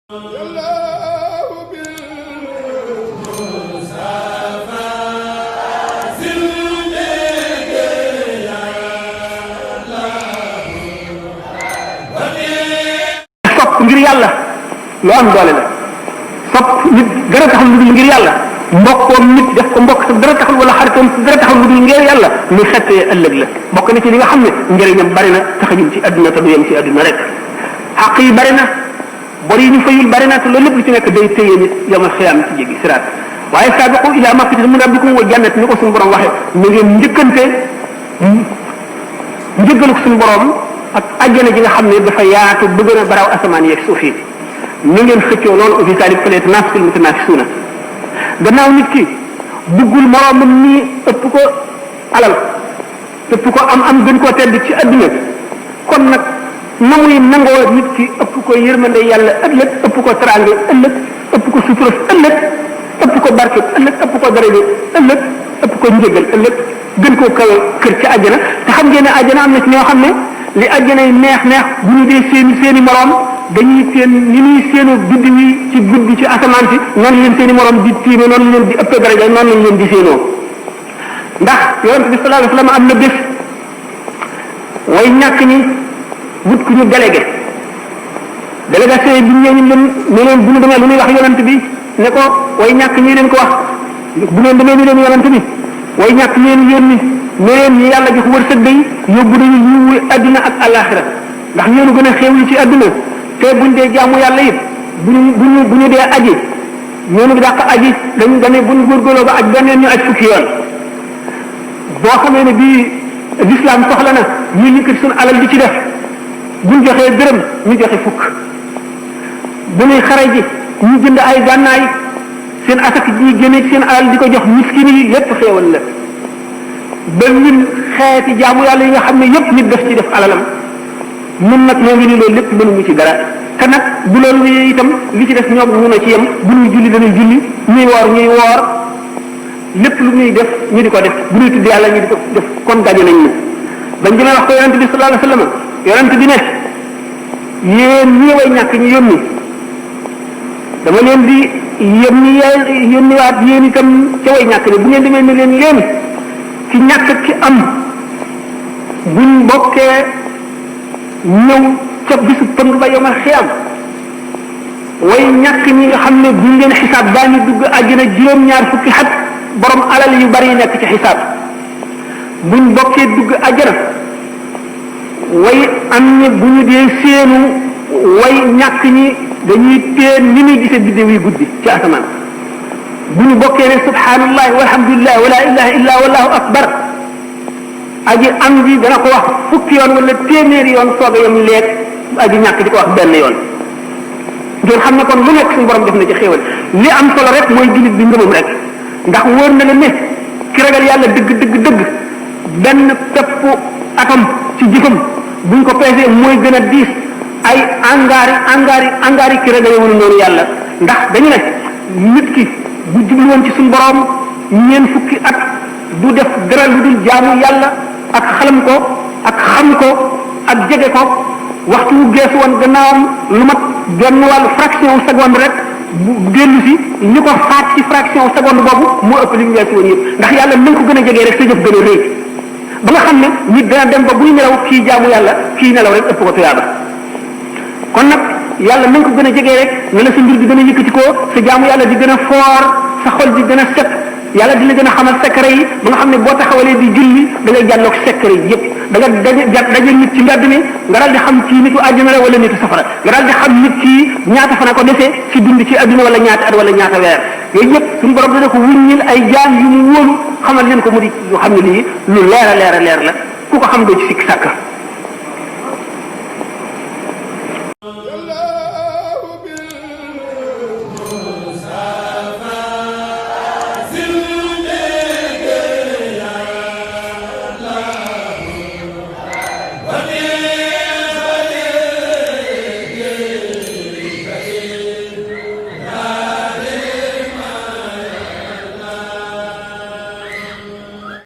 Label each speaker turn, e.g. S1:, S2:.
S1: ngir yàlla lu am doole la sopp nit dara taxul lu dul ngir yàlla mbokkoom nit def ko mbokk sa dara taxul wala xaritoom sa dara taxul lu dul ngir yàlla lu xettee ëllëg la bokk na ci li nga xam ne njëriñam bari na taxajum ci adduna te du yem ci adduna rek xaq yi bari na bor yi ñu fayul bari na te loolu lépp lu ci nekk day téye nit yomal xiyaam ci jéggi siraat waaye saabiqu ila magfiratin min rabbikum wa jannat ni ko suñu borom waxee na ngeen njëkkante njëggalu suñu borom ak àjjana ji nga xam ne dafa yaatu bu gën a baraw asamaan yeeg suuf yi ni ngeen xëccoo loolu aussi taalib fëleet naafisul mutanaafisuuna gannaaw nit ki buggul moroomam nii ëpp ko alal ëpp ko am gën koo tedd ci adduna kon nag na muy nangoo nit ki ëpp ko yërmande yàlla ëllëg ëpp ko teraanga ëllëg ëpp ko suturas ëllëg ëpp ko barke ëllëg ëpp ko daraja ëllëg ëpp ko njëgal ëllëg gën koo kawe kër ci àjjana te xam ngeen ne àjjana am na ci ñoo xam ne li àjjana yi neex bu ñu dee seeni moroom dañuy seen ni ñuy seenu guddi wi ci guddi ci asamaan si noonu leen seeni moroom di tiime noonu leen di ëppee daraja noonu lañ leen di seenoo ndax yonent bi sallallahu alayhi wasallam am na bés way ñàkk ñi wut ku ñu délégué délégation bi ñëw ñu leen bu ñu demee lu ñuy wax yonent bi ne ko way ñàkk ñi leen ko wax bu ngeen demee ni leen yonent bi way ñàkk leen yónni ne leen ñi yàlla jox wërsëg day yóbbu nañu ñu adduna ak alaxira ndax ñeenu gën a xéewli ci adduna te buñ dee jaamu yàlla it bu ñu dee aji ñeenu dàq aji dañu dane buñ góorgóorloo ba aj beneen ñu aj fukki yoon boo xamee ne bii l'islam soxla na ñu yëkkati suñu alal di ci def buñ joxee dërëm ñu joxe fukk bu ñuy xare ji ñu jënd ay gànnaay seen asaka ji génne seen alal di ko jox miskin yi lépp xéewal la ba ñun xeeti jaamu yàlla yi nga xam ne yépp nit def ci def alalam ñun nag ñoo ngi ni loolu lépp mënuñu ci dara te nag bu loolu itam li ci def ñoom mun a ci yem bu ñuy julli dañuy julli ñuy woor lépp lu ñuy def ñu di ko def bu ñuy tudd yàlla ñu di ko def kon gaje nañ ñu bañ demee wax ko yonent bi sallallahu alayhi wasallam yonent bi ne yéen ñi way ñàkk ñi yónni dama leen di yónniwaat yéen itam ca way ñàkk ne bu ngeen demee ne leen yéen ci ñàkk ki am buñ bokkee ñëw ca bisu pëng ba yomal xiyam way ñàkk ñi nga xam ne buñ leen xisaab daañu dugg àjjana juróom-ñaar fukki xat borom alal yu bari yi nekk ci xisaab buñ bokkee dugg àjjana way am ñi bu ñu dee seenu way ñàkk ñi dañuy teen ni muy gisee biddew yi guddi ci asamaan bu ñu bokkee ne subhanallah walhamdulillah wala ilaha illa wallahu akbar aji am ji dana ko wax fukki yoon wala téeméeri yoon sooga yam leeg aji ñàkk di ko wax benn yoon ngeen xam ne kon lu nekk suñu borom def na ci xéewal li am solo rek mooy jullit bi ngëmam rek ndax wóor na la ne ki ragal yàlla dëgg benn pepp atom ci jëfam buñ ko peesee mooy gën a diis ay angaari ki ragal wala noonu yàlla ndax dañu ne nit ki bu jublu woon ci suñu borom ñeen fukki at du def dara lu dul jaamu yàlla ak xalam ko ak xam ko ak jege ko waxtu wu geesu woon gannaawam lu mat genn wàllu fraction seconde rek bu dellu si li ko faat ci fraction seconde boobu moo ëpp li mu geesu woon yëpp ndax yàlla nañ ko gën a jegee rek sa jëf gën a rëy ba nga xam ne nit dana dem ba buy nelaw kii jaamu yàlla kii nelaw rek ëpp ko tuyaaba kon nag yàlla nañ ko gën a jegee rek ne la sa mbir di gën a yëkkati ko sa jaamu yàlla di gën a foor sa xol di gën a set yàlla di la gën a xamal secret yi ba nga xam ne boo taxawalee di julli da ngay jàlloog secret yi yëpp da nga daje nit ci mbedd mi nga daal di xam kii nitu àjjana la wala nitu safara nga daal di xam nit kii ñaata fana ko defee ci dund ci àdduna wala ñaata at wala ñaata weer yooyu yëpp suñu borom dana ko wuññil ay jaam yu mu wóolu xamal leen ko mu di lu xam ne lii lu leer a leer la ku ko xam doo ci sikk sàkk